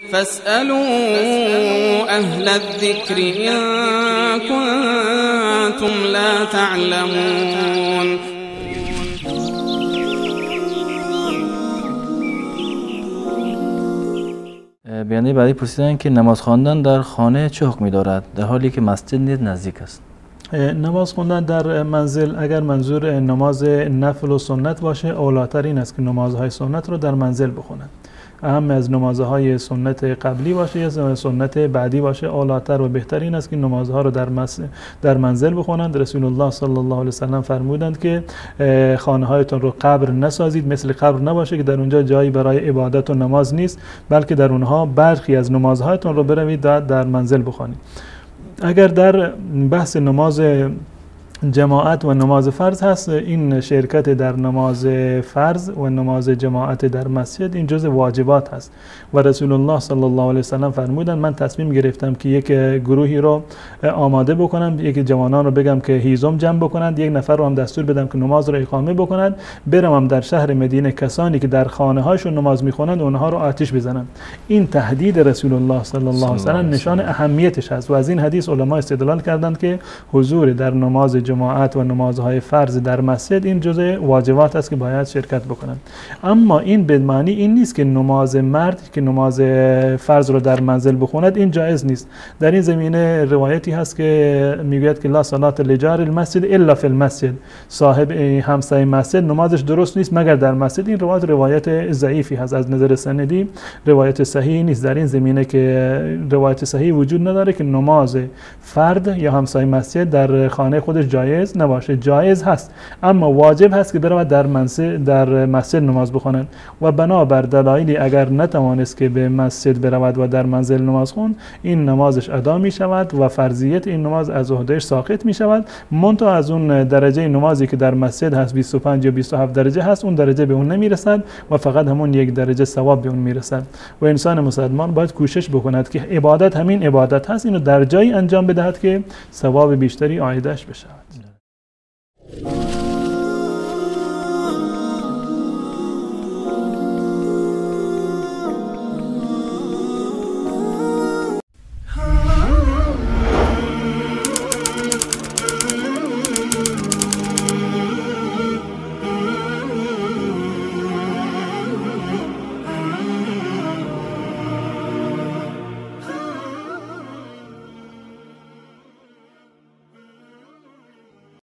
فاسألوا أهل الذكر إن كنتم لا تعلمون. بیننده بعدی پرسیدن که نماز خواندن در خانه چه حکمی دارد در حالی که مسجد نیز نزدیک است؟ نماز خواندن در منزل اگر منظور نماز نفل و سنت باشه، اولاتر این است که نمازهای سنت رو در منزل بخونند. اهم از نمازهای سنت قبلی باشه یا سنت بعدی باشه، اولاتر و بهتر این است که نمازها رو در منزل بخونند. رسول الله صلی الله علیه و سلم فرمودند که خانه هایتون رو قبر نسازید، مثل قبر نباشه که در اونجا جایی برای عبادت و نماز نیست، بلکه در اونها برخی از نمازهایتون رو بروید در منزل بخوانید. اگر در بحث نماز جماعت و نماز فرض هست، این شرکت در نماز فرض و نماز جماعت در مسجد این جزء واجبات هست و رسول الله صلی الله علیه وسلم فرمودند من تصمیم گرفتم که یک گروهی رو آماده بکنم، یک جوانان رو بگم که هیزم جمع بکنند، یک نفر رو هم دستور بدم که نماز رو اقامه بکنند، برم در شهر مدینه کسانی که در خانه هاشون نماز میخوانند اونها رو آتش بزنم. این تهدید رسول الله صلی الله علیه وسلم نشان اهمیتش هست و از این حدیث علما استدلال کردند که حضور در نماز جماعت و نمازهای فرض در مسجد این جزء واجبات است که باید شرکت بکنند. اما این به معنی این نیست که نماز مرد که نماز فرض رو در منزل بخوند این جایز نیست. در این زمینه روایتی هست که میگوید که لا صلاة لجار المسجد الا فی المسجد، صاحب همسایه مسجد نمازش درست نیست مگر در مسجد. این روایت روایت ضعیفی هست، از نظر سندی روایت صحیح نیست. در این زمینه که روایت صحیح وجود نداره که نماز فرد یا همسایه مسجد در خانه خودش جایز نباشه. جایز هست اما واجب هست که برود در مسجد نماز بخوانند و بنابر دلایلی اگر نتوانست که به مسجد برود و در منزل نماز خوند، این نمازش ادا می شود و فرضیت این نماز از عهدهش ساقط می شود. منتها از اون درجه نمازی که در مسجد هست 25 یا 27 درجه هست، اون درجه به اون نمی رسد و فقط همون یک درجه ثواب به اون می رسد. و انسان مسلمان باید کوشش بکند که عبادت همین عبادت هست، اینو در جایی انجام بدهد که ثواب بیشتری عایدش بشود.